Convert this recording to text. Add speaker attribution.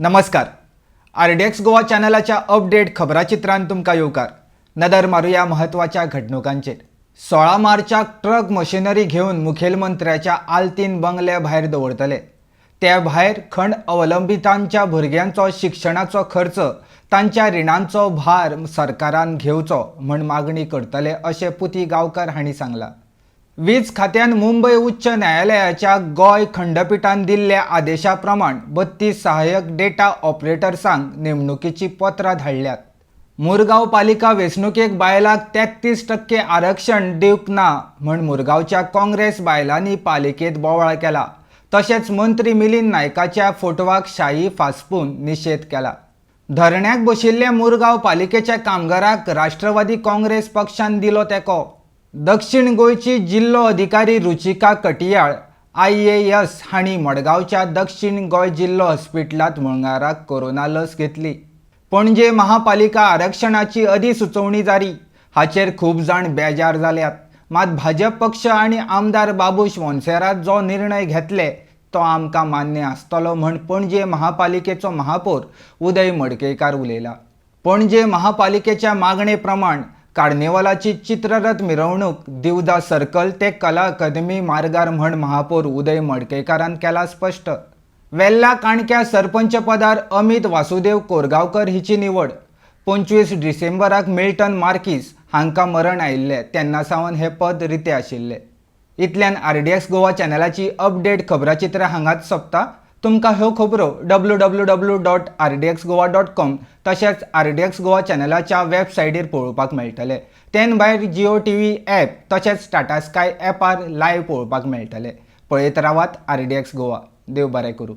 Speaker 1: नमस्कार, RDX Goa चॅनलाच्या update खबराचित्रांत तुमकां येवकार. नदर मारुया म्हत्वाच्या घडणुकांचेर. 16 मार्चाक ट्रक मशिनरी घेवन मुखेलमंत्र्याच्या आल्तीन बंगल्या भायर दवरतले. ते भायर खण अवलंबितांच्या भुरग्यांचो शिक्षणाचो खर्च, तांच्या रिणांचो भार सरकारान घेवचो म्हण मागणी करतले, अशें पुती गांवकार हांणी सांगलां. वीज खात्यान मुंबय उच्च न्यायालयाच्या गोंय खंडपिठान दिल्ल्या आदेशा प्रमाण 32 सहाय्यक डेटा ऑपरेटर्सांक नेमणुकीची पत्रां धाडल्यात. मुरगांव पालिका वेंचणुकेक बायलांक 33% आरक्षण दिवंक ना म्हण मुरगांवच्या काँग्रेस बायलांनी पालिकेंत बोवाळ केला. तशेंच मंत्री मिलिंद नायकाच्या फोटवाक शाई फासपून निशेध केला. धरण्याक बशिल्ल्या मुरगांव पालिकेच्या कामगारांक राष्ट्रवादी काँग्रेस पक्षान दिलो तेंको. दक्षिण गोंयची जिल्लो अधिकारी रुचिका कटियाळ, आयएएस हांणी मडगांवच्या दक्षिण गोंय जिल्लो हॉस्पिटलांत मंगळाराक कोरोना लस घेतली. पणजे महापालिका आरक्षणाची अधिसुचोवणी जारी, हाचेर खूब जाण बेजार जाल्यात. मात भाजप पक्ष आनी आमदार बाबूश मोन्सेरात जो निर्णय घेतले तो आमकां मान्य आसतलो म्हण पणजे महापालिकेचो महापौर उदय मडकयकार उलयला. पणजे महापालिकेच्या मागणे प्रमाण कार्निवालाची चित्ररथ मिरवणूक दिवजा सर्कल ते कला अकादमी मार्गार म्हण महापौर उदय मडकयकारान केला स्पश्ट. वेल्ला काणक्या सरपंच पदार अमित वासुदेव कोरगांवकर हिची निवड. 25 डिसेंबराक मिल्टन मार्कीस हांकां मरण आयिल्लें तेन्ना सावन हें पद रितें आशिल्लें. इतल्यान आरडीएक्स गोवा चॅनलाची अपडेट खबराचित्रां हांगाच सोंपता. तुमकां ह्यो खबरो www.rdxgoa.com तशेंच आरडीएक्स गोवा चॅनलाच्या वेबसायटीर पळोवपाक मेळटले. तेन भायर जिओ टीव्ही ॲप तशेंच टाटा स्काय ॲपार लायव्ह पळोवपाक मेळटले. पळयत रावात आरडीएक्स गोवा. देव बरें करूं.